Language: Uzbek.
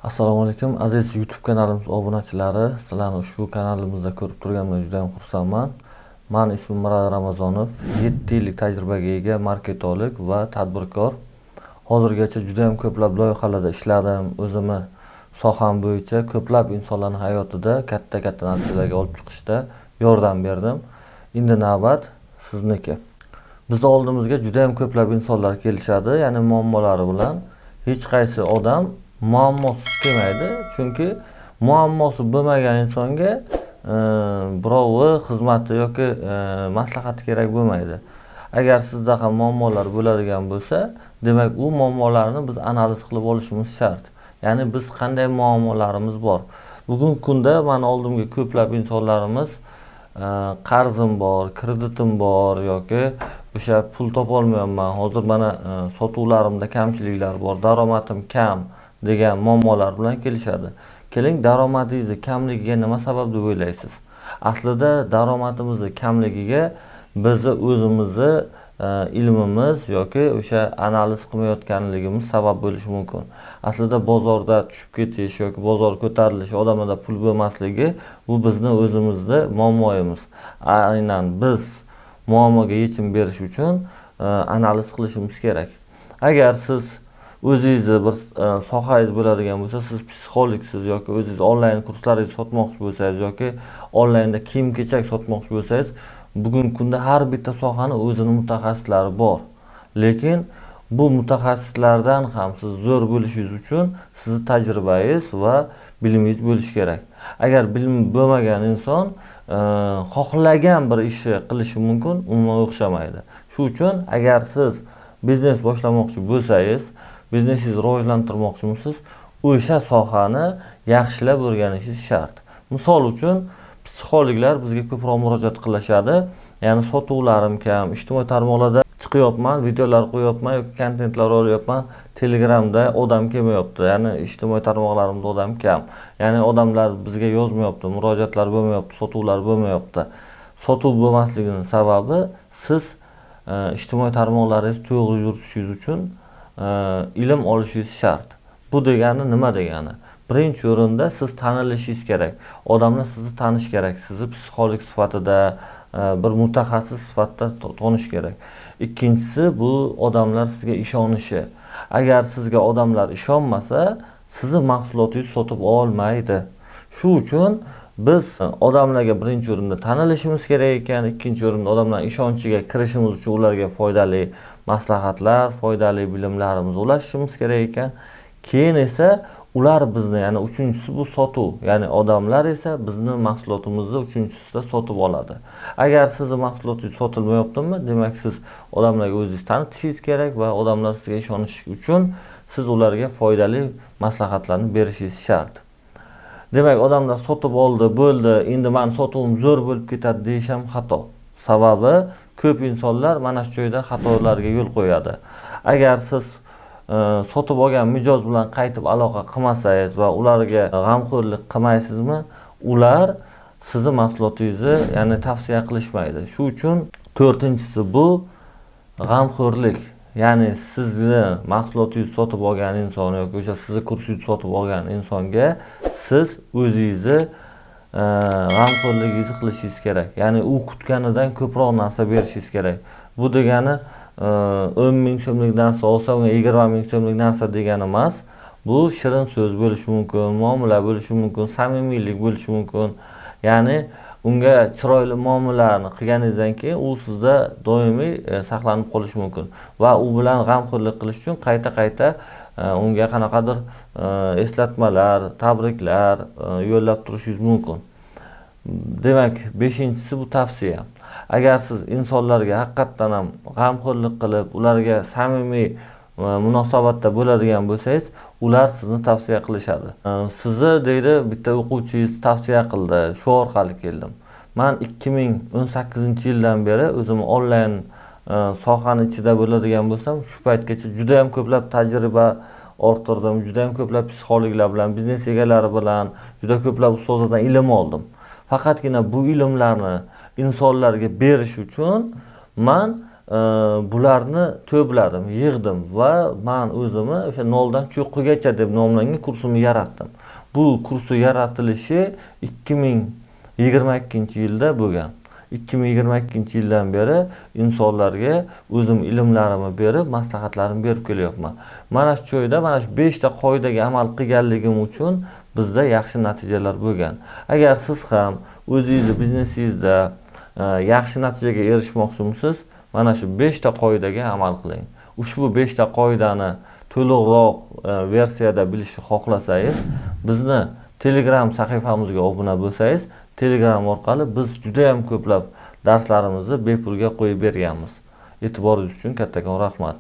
Assalomu alaykum, aziz YouTube kanalimiz obunachilari. Sizlarni ushbu kanalimizda ko'rib turganimdan juda ham xursandman. Mani ismim Mirali Ramazonov, 7 yillik tajribaga ega marketolog va tadbirkor. Hozirgacha juda ham ko'plab loyihalarda ishladim. O'zimni soham bo'yicha ko'plab insonlarning hayotida katta-katta natijalarga olib chiqishda yordam berdim. Endi navbat sizniki. Bizni oldimizga juda ham ko'plab insonlar kelishadi, ya'ni muammolari bilan. Hech qaysi odam muammosiz kelmaydi, chunki muammosi bo'lmagan insonga birovi xizmati yoki maslahati kerak bo'lmaydi. Agar sizda ham muammolar bo'ladigan bo'lsa, demak u muammolarni biz analiz qilib olishimiz shart. Ya'ni biz qanday muammolarimiz bor. Bugungi kunda mani oldimga ko'plab insonlarimiz qarzim bor, kreditim bor yoki o'sha pul topolmayapman, hozir mana sotuvlarimda kamchiliklar bor, daromadim kam degan muammolar bilan kelishadi. Keling, daromadingizni kamligiga nima sabab deb o'ylaysiz? Aslida daromadimizni kamligiga bizni o'zimizni ilmimiz yoki o'sha analiz qilmayotganligimiz sabab bo'lishi mumkin. Aslida bozorda tushib ketish yoki bozor ko'tarilishi, odamlarda pul bo'lmasligi bu bizni o'zimizni muammoyimiz. Aynan biz muammoga yechim berish uchun analiz qilishimiz kerak. Agar siz o'zingizni bir sohangiz bo'ladigan bo'lsa, siz psixologsiz yoki o'zingiz onlayn kurslaringizni sotmoqchi bo'lsangiz yoki onlaynda kiyim-kechak sotmoqchi bo'lsangiz, bugungi kunda har bitta sohani o'zini mutaxassislari bor. Lekin bu mutaxassislardan ham siz zo'r bo'lishingiz uchun sizni tajribangiz va bilimingiz bo'lishi kerak. Agar bilim bo'lmagan inson xohlagan bir ishni qilishi mumkin, umuman o'xshamaydi. Shu uchun agar siz biznes boshlamoqchi bo'lsangiz, biznesingizni rivojlantirmoqchimisiz, o'sha sohani yaxshilab o'rganishingiz shart. Misol uchun, psixologlar bizga ko'proq murojaat qilishadi. Ya'ni sotuvlarim kam, ijtimoiy tarmoqlarda chiqyapman, videolar qo'yapman yoki kontentlar olyapman, Telegramda odam kelmayapti. Ya'ni ijtimoiy tarmoqlarimda odam kam. Ya'ni odamlar bizga yozmayapti, murojaatlar bo'lmayapti, sotuvlar bo'lmayapti. Sotuv bo'lmasligining sababi siz ijtimoiy tarmoqlaringizni to'g'ri yuritishingiz uchun ilm olishingiz shart. Bu degani nima degani? Birinchi o'rinda siz tanilishingiz kerak. Odamlar sizni tanish kerak, sizni psixolog sifatida, bir mutaxassis sifatida tonish kerak. Ikkinchisi bu odamlar sizga ishonishi. Agar sizga odamlar ishonmasa, sizni mahsulotingizni sotib olmaydi. Shu uchun biz odamlarga birinchi o'rinda tanilishimiz kerak ekan, ikkinchi o'rinda odamlarning ishonchiga kirishimiz uchun ularga foydali maslahatlar, foydali bilimlarimizni ulashishimiz kerak ekan. Keyin esa ular bizni, ya'ni uchinchisi bu sotuv, ya'ni odamlar esa bizni mahsulotimizni uchinchisida sotib oladi. Agar sizni mahsulotingiz sotilmayaptimi, demak siz odamlarga o'zingiz tanitishingiz kerak va odamlar sizga ishonishi uchun siz ularga foydali maslahatlarni berishingiz shart. Demak, odamlar sotib oldi, bo'ldi, endi meni sotuvim zo'r bo'lib ketadi deyish ham xato. Sababi ko'p insonlar mana shu joyda xatolarga yo'l qo'yadi. Agar siz sotib olgan mijoz bilan qaytib aloqa qilmasangiz va ularga g'amxo'rlik qilmaysizmi, ular sizni mahsulotingizni, ya'ni tavsiya qilishmaydi. Shu uchun to'rtinchisi bu g'amxo'rlik. Ya'ni sizni mahsulotingizni sotib olgan inson yoki o'sha sizni kursingizni sotib olgan insonga siz o'zingizni g'amxo'rligingizni qilishingiz kerak. Ya'ni u kutganidan ko'proq narsa berishingiz kerak. Bu degani 10 ming so'mlik narsa olsa, unga 20 ming so'mlik narsa degani emas. Bu shirin so'z bo'lishi mumkin, muomala bo'lishi mumkin, samimiylik bo'lishi mumkin. Ya'ni unga chiroyli muomalani qilganingizdan keyin u sizda doimiy saqlanib qolishi mumkin va u bilan g'amxo'rlik qilish uchun qayta-qayta unga qanaqadir eslatmalar, tabriklar yo'llab turishingiz mumkin. Demak, beshinchisi bu tavsiya. Agar siz insonlarga haqiqatdan ham g'amxo'rlik qilib, ularga samimiy munosabatda bo'ladigan bo'lsangiz, ular sizni tavsiya qilishadi. Sizni deydi, bitta o'quvchingiz tavsiya qildi, shu orqali keldim. Men 2018-yildan beri o'zim onlayn sohani ichida bo'ladigan bo'lsam, shu paytgacha juda ham ko'plab tajriba orttirdim, juda ham ko'plab psixologlar bilan, biznes egalari bilan, juda ko'plab ustozlardan ilm oldim. Faqatgina bu ilmlarni insonlarga berish uchun men Bularni to'pladim, yig'dim va man o'zimni o'sha noldan cho'qqigacha deb nomlangan kursimni yaratdim. Bu kursni yaratilishi 2022-yilda bo'lgan. 2022-yildan beri insonlarga o'zim ilmlarimni berib, maslahatlarimni berib kelyapman. Mana shu joyda mana shu 5 ta qoidaga amal qilganligim uchun bizda yaxshi natijalar bo'lgan. Agar siz ham o'zingizni biznesingizda yaxshi natijaga erishmoqchimisiz, mana shu 5 ta qoidaga amal qiling. Ushbu 5 ta qoidani to'liqroq versiyada bilishni xohlasangiz, bizni Telegram sahifamizga obuna bo'lsangiz, Telegram orqali biz juda ham ko'plab darslarimizni bepulga qo'yib berganmiz. E'tiboringiz uchun kattakon rahmat.